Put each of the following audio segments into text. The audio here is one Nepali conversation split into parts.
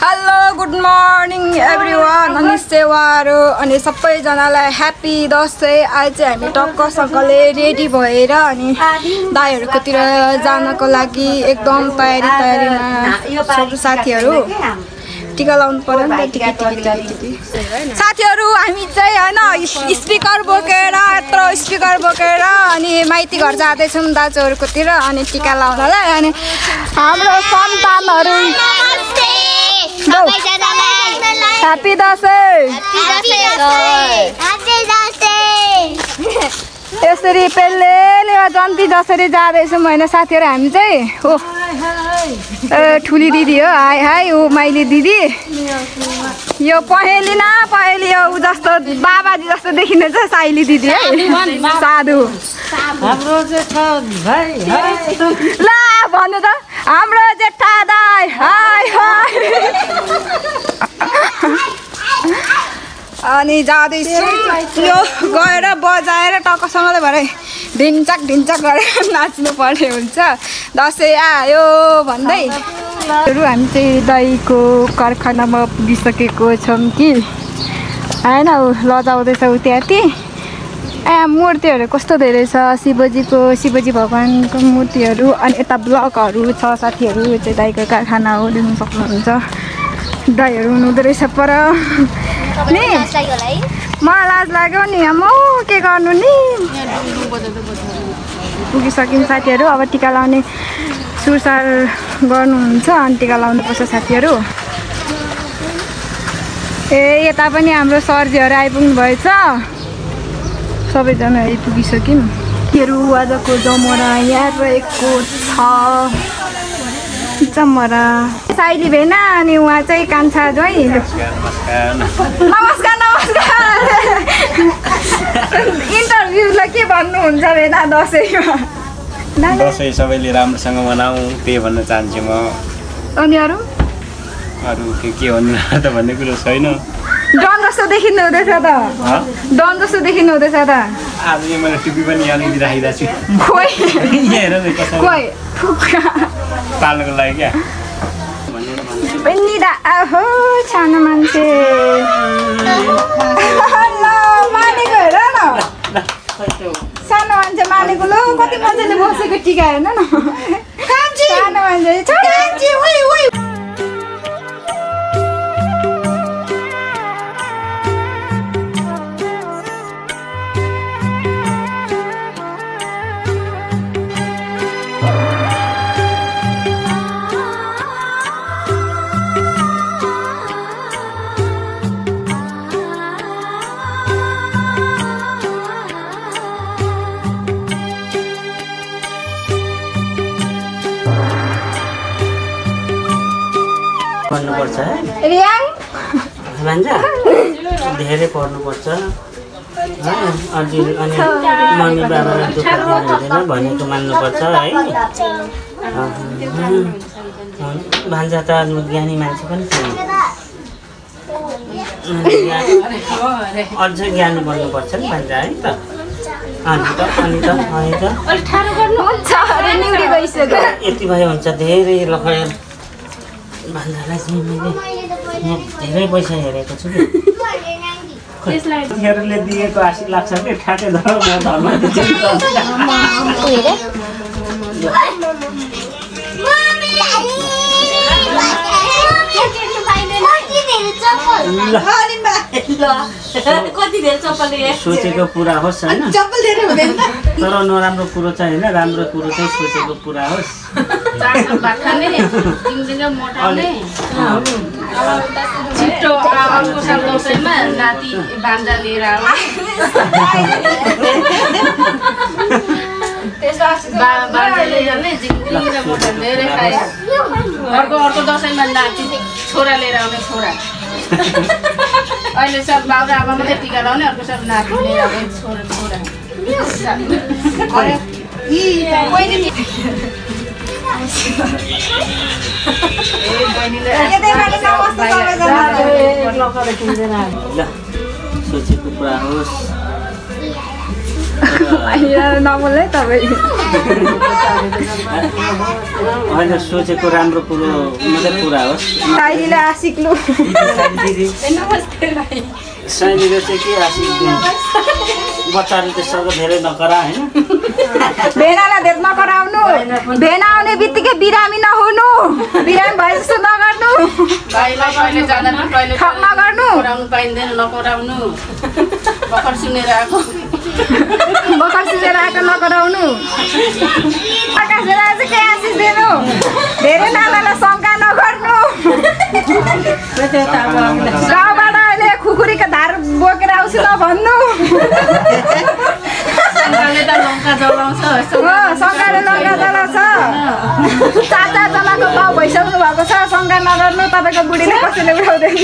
हेलो गुड मर्निङ एभ्रिवान अनि सेवारो अनि सबैजनालाई ह्याप्पी दसैँ। आज चाहिँ हामी टक्कसँगले रेडी भएर अनि दाइहरुकोतिर जानको लागि एकदम तयारीमा सबै साथीहरु टिका लाउनु पर्यो नि त। टिकी साथीहरु हामी चाहिँ हैन स्पिकर बोकेर यत्रो स्पिकर बोकेर अनि माइती घर जाँदै छौं दाजुहरुकोतिर अनि टिका लाउनलाई। अनि हाम्रो सन्तानहरु ह्याप्पी दसैँ यसरी पेल्ले जन्ती जसरी जाँदैछौँ होइन साथीहरु। हामी चाहिँ ओ ठुली दिदी हो, हाई हाई ऊ माइली दिदी, यो पहेली न पहेली हो ऊ जस्तो बाबाजी जस्तो देखिने चाहिँ साइली दिदी है साधु। हाम्रो जेठा भाइ ल भन्नु त हाम्रो जेठा दाइ हाई हाई। अनि जाँदैछु यो गएर बजाएर टक्कसँगले भरे ढिन्चक गरेर नाच्नु पर्ने हुन्छ। दसैँ आयो भन्दै हामी चाहिँ दहीको कारखानामा पुगिसकेको छौँ कि होइन। लजाउँदैछौँ त्यहाँ मूर्तिहरू कस्तो धेरै छ, शिवजी भगवानको मूर्तिहरू। अनि यता ब्लकहरू छ साथीहरू, चाहिँ दाइको कारखाना हो, देख्न सक्नुहुन्छ। दाइहरू हुनुहुँदो रहेछ पर नि, मलाई लाज लाग्यो नि म के गर्नु नि। पुगिसक्यौँ साथीहरू, अब टिका लाउने सुरसार गर्नुहुन्छ अनि टिका लाउनुपर्छ साथीहरू। ए यता पनि हाम्रो सरजीहरू आइपुग्नु भएछ, सबैजना आइपुगिसक्यौँ। केहरू आजको जमरा यहाँ रहेको छ, जमरा साइली भेना अनि उहाँ चाहिँ कान्छा जोइ। नमस्कार इन्टरभ्यूलाई के भन्नुहुन्छ भेना दसैँमा? दसैँ सबैले राम्रोसँग मनाऊ त्यही भन्न चाहन्छु म। अनि अरू के भन्नु त भन्ने कुरो छैन। डन जस्तो देखिनु हुँदैछ त, डन जस्तो देखिनु हुँदैछ त। आज यो मैले टुपी पनि अलिकति राखिरहेको छु, खोइ हेर खोइ पाल्नको लागि क्या। बहिनी दा आहो सानो मान्छे मानेको हेर न, सानो मान्छे मानेको लो कति मजाले बसेको टिका हेर्न न। सानो मान्छे पढ्नुपर्छ है रियाङ भान्जा, धेरै पढ्नुपर्छ अनि मम्मी बाबालाई दुःख दिनु हुँदैन भनेको मान्नुपर्छ है। भान्जा त ज्ञानी मान्छे पनि छैन, अझै ज्ञानी बन्नुपर्छ नि भान्जा है त। यति भए हुन्छ धेरै लखेर भान्जालाई चाहिँ मैले धेरै पैसा हेरेको छु कि त्यसलाई दिएको आशी लाग्छ कि ठ्याक्कै धर्म सोचेको पुरा होस् होइन, तर नराम्रो कुरो चाहिँ होइन, राम्रो कुरो चाहिँ सोचेको पुरा होस्। छिटो अर्को साल दसैँमा नाति भान्जा लिएर अर्को दसैँमा नाति छोरा लिएर आउने छोरा। अहिले सब बाबा आमा मात्रै टिका लाउने, अर्को सब नाति लिएर आउने छोरा। सोचेको पुरा होस्। नबोल्ने तपाईँ होइन सोचेको राम्रो कुरो मात्रै पुरा होस् साइलीलाई आशिक्नु साइलीले चाहिँ के आशिक दिनु बच्चाले त्यसको धेरै नकरा होइन भेनालाई धेरै नकराउनु भेना आउने बित्तिकै बिरामी नहुनु बिरामी भए जस्तो नगर्नु ठग नगर्नु पाइँदैन नकराउनु भर्खर सुनेर आएको नकराउनु आकाशलाई चाहिँ के आशिष दिनु धेरै नानालाई शङ्का नगर्नु गाउँबाट अहिले खुकुरीको धार बोकेर आउँछु न भन्नु शङ्काले लङ्का जलाउँछ चारजनाको गाउँ भइसक्नु भएको छ शङ्का नगर्नु तपाईँको बुढीले कसैले उठाउँदैन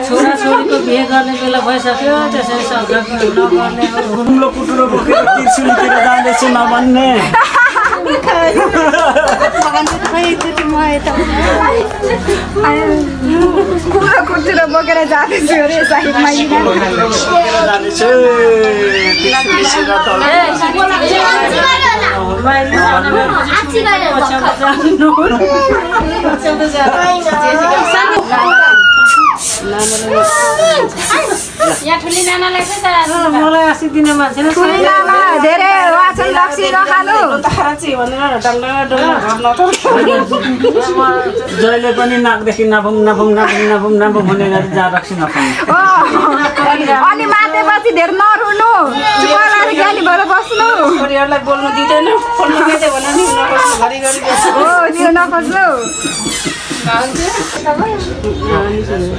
छोराछोरीको बिहे गर्ने बेला भइसक्यो त्यसरी शङ्का नगर्ने कुटुलो कुटुलो बोकेर त्रिशुलतिर जाँदैछु नभन्ने कुटुलो बोकेर जाँदैछु अरे साहिब मलाई आशिक दिने मान्छे धेरै वाचन लक्ष्मी नखानु जहिले पनि नाकदेखि नाफुम नाफुम नाफुम नाफुम नाफुम हुने गरी जहाँ रक्सी नखानु अनि मातेपछि धेरै नरुनु ज्ञानी भएर बस्नु छोरीहरूलाई बोल्नु दिँदैन हो त्यो नखोज्नु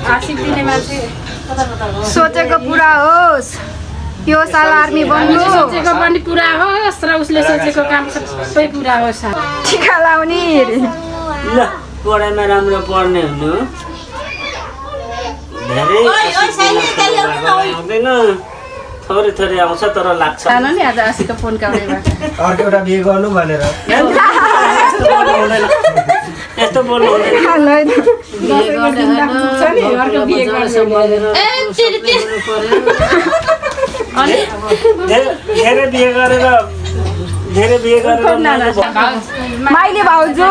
आशिक दिने मान्छे सोचेको पुरा होस् यो साल आर्मी बन्नु सोचेको पनि पुरा होस् र उसले सोचेको काम सबै पुरा होस् टिका लाउने ल पढाइमा राम्रो पढ्ने हुनु धेरै आउँदैन थोरै थोरै आउँछ तर लाग्छ नि आज आशिकको फोन काउनेबाट अर्को एउटा बिहे गर्नु भनेर यस्तो बोल्नु धेरै बिहे गरेर माइली भाउजू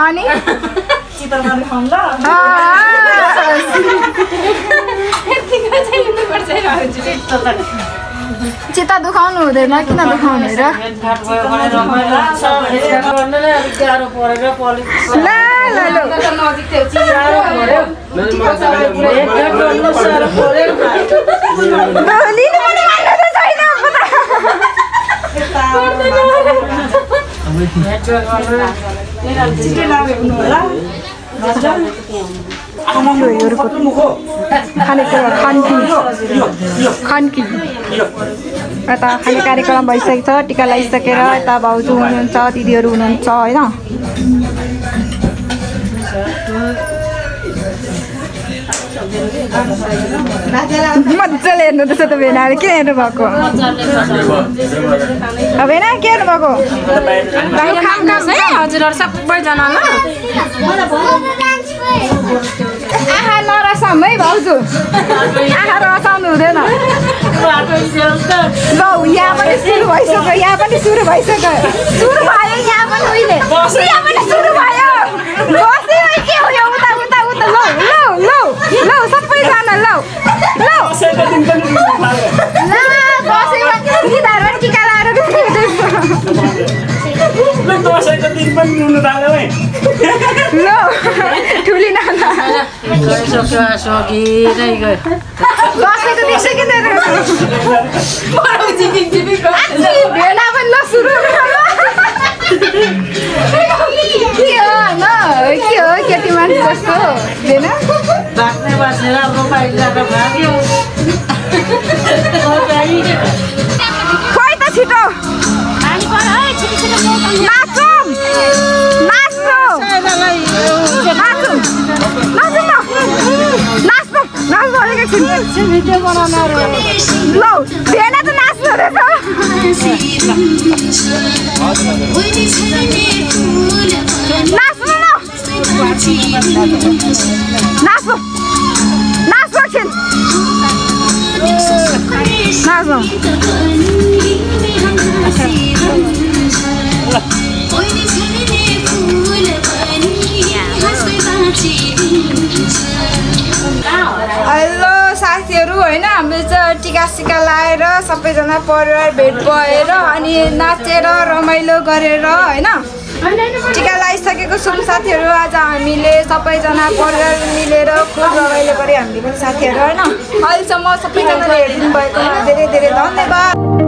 अनि चित्त दुखाउनु हुँदैन किन दुखाउने र खानकी यता खाने कार्यक्रम भइसकेको छ टिका लगाइसकेर यता भाउजू हुनुहुन्छ दिदीहरू हुनुहुन्छ होइन मजाले हेर्नु त्यसो त भेनाले किन हेर्नु भएको भेना के हेर्नु भएको हजुरहरू सबैजनालाई आँखा नरसाउँ है भाउजू आँखा रसाउनु हुँदैन ल यहाँ पनि सुरु भइसक्यो यहाँ पनि सुरु भइसक्यो सुरु भयो यहाँ पनि उहिले यहाँ पनि सुरु भयो बस्यो के हो यो उता उता उता लौ लौ लौ लौ सबैजना लौ लौ दसैँमा गीतहरू पनि टिका लाएर दसैँको दिन पनि रुनु थाल्यो है ल ठुली नाना दसैँको दिन सकिँदैन भेला पनि ल सुरु के हो केटी मान्छे जस्तो भेना भाग्ने बसेर मोबाइलबाट भाग्यो खोइ त छिटो नाचौँ नाच्नु नाचौँ नाचौँ नाच्नु नाच्नु एकैछिन भिडियो बनाउनु ल भेना त नाच्नु रहेछ नाच्नु न नाच्नु नाच्नु एकछिन नाच्नु हेलो साथीहरू होइन हामीले चाहिँ टिका सिका लाएर सबैजना परिवार भेट भएर अनि नाचेर रमाइलो गरेर होइन टिका लगाइसकेको छौँ साथीहरू। आज हामीले सबैजना परिवार मिलेर खुब रमाइलो गऱ्यौँ हामीले पनि साथीहरू होइन। अहिलेसम्म सबैजनाले हेरिदिनु भएको धेरै धेरै धन्यवाद।